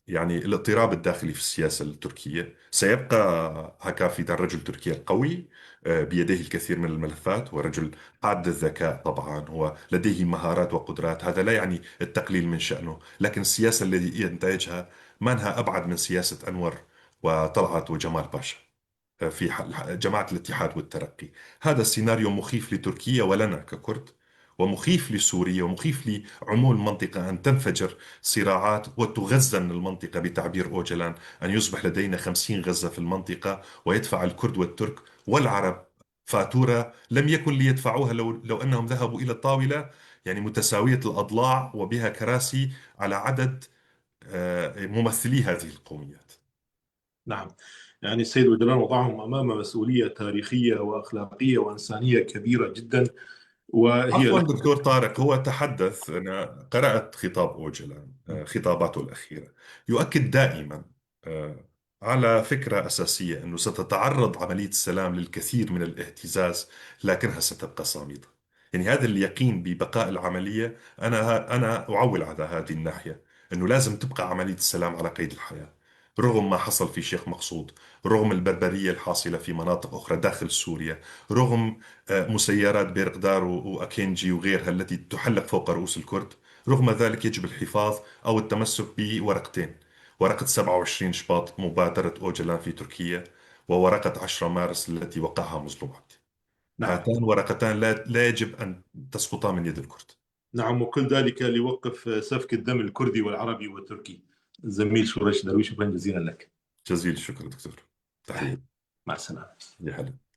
B: يعني الاضطراب الداخلي في السياسة التركية. سيبقى هاكان فيدان رجل تركيا القوي، بيديه الكثير من الملفات، ورجل حاد الذكاء طبعا، هو لديه مهارات وقدرات، هذا لا يعني التقليل من شأنه، لكن السياسة التي ينتهجها ما أبعد من سياسة أنور وطلعت وجمال باشا في جماعة الاتحاد والترقي. هذا السيناريو مخيف لتركيا ولنا ككرد، ومخيف لسوريا، ومخيف لعموم المنطقة، أن تنفجر صراعات وتغزن المنطقة بتعبير أوجلان، أن يصبح لدينا 50 غزة في المنطقة، ويدفع الكرد والترك والعرب فاتورة لم يكن ليدفعوها لو أنهم ذهبوا إلى الطاولة، يعني متساوية الأضلاع وبها كراسي على عدد ممثلي هذه القوميات.
A: نعم، يعني السيد أوجلان وضعهم أمام مسؤولية تاريخية وأخلاقية وإنسانية كبيرة جدا. وهي
B: عفوا دكتور طارق، هو تحدث، أنا قرأت خطاب أوجلان، خطاباته الأخيرة، يؤكد دائما على فكرة أساسية أنه ستتعرض عملية السلام للكثير من الاهتزاز لكنها ستبقى صامدة. يعني هذا اليقين ببقاء العملية، أنا أعول على هذه الناحية، أنه لازم تبقى عملية السلام على قيد الحياة رغم ما حصل في شيخ مقصود، رغم البربرية الحاصلة في مناطق أخرى داخل سوريا، رغم مسيرات بيرقدار وأكينجي وغيرها التي تحلق فوق رؤوس الكرد. رغم ذلك يجب الحفاظ أو التمسك بورقتين: ورقة 27 شباط مبادرة أوجلان في تركيا، وورقة 10 مارس التي وقعها مظلوم عبدي. هاتان ورقتان لا يجب أن تسقطا من يد الكرد.
A: نعم، وكل ذلك لوقف سفك الدم الكردي والعربي والتركي. الزميل شوريش درويش، شكرا جزيلا لك.
B: جزيل الشكر دكتور، تحية.
A: مع السلامة.
B: يا هلا.